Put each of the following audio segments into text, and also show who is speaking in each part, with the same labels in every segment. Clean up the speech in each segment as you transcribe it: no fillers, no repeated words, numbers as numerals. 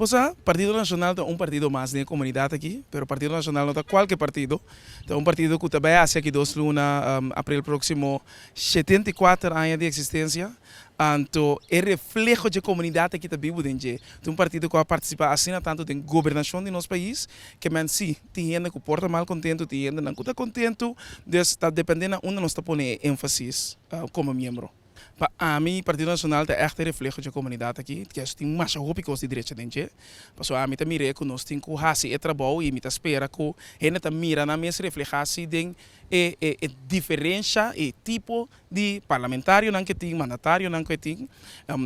Speaker 1: Bo sa, Partido Nashonal ta un partido mas den e komunidat aki, pero Partido Nashonal no ta kualke partido. Ta un partido ku ta bai hasi aki 2 luna, aprel próksimo, 74 aña di eksistensia. Anto e refleho di e komunidat aki ta bibu den dje. Ta un partido ku a partisipá asina tantu den gobernashon di nos pais, ke men si, tin hende ku por ta mal kontentu, tin hendenan ku ta kontentu, dus ta dependé na unda nos ta pone e énfasis komo miembro. Pa ami, Partido Nashonal ta echt e refleho di e komunidat aki, ku tin mas hopi kos di drecha den dje. Pasobra ami ta mira ku nos tin ku hasi e trabou i mi ta spera ku hende ta mira nan mes reflehá den e diferensia e tipo di parlamentarionan ku tin, mandatarionan ku tin,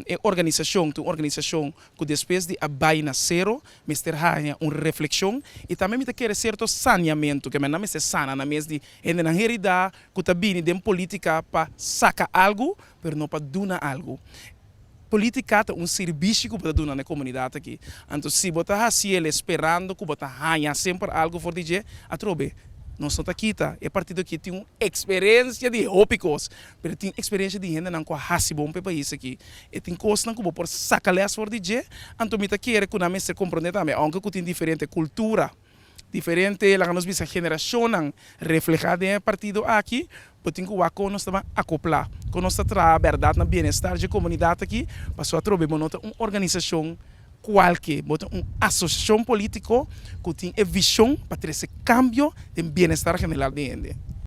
Speaker 1: e organisashon, un organisashon ku despues di a bai na sero, mester haña un reflekshon i tambe mi ta kere sierto saneamentu, ke men nan mester sana na mes di hendenan heridá ku ta bini den polítika pa saka algu, pero no pa duna algu. Polítika ta un servisio ku bo ta duna na komunidat aki. Anto, si bo ta hasi esperando ku bo ta haña semper algu for di dje, atrobe, nos no ta kita. E partido aki tin un eksperensia di hopi kos, pero tin eksperensia di hendenan ku a hasi bon pa e pais aki. E tin kosnan ku bo por saka les for di dje, anto mi ta kere ku nan mester komprondé tambe, aunke ku tin diferente kultura, diferente, laga nos bisa, generashonnan reflehá den e partido aki, bo tin ku wak kon nos ta akoplá, kon nos ta traha berdat na bienestar di e komunidat aki, pasobra atrobe bo no ta un organisashon kualke, bo ta un asosiashon polítiko ku tin e vishon pa trese kambio den bienestar general di hende.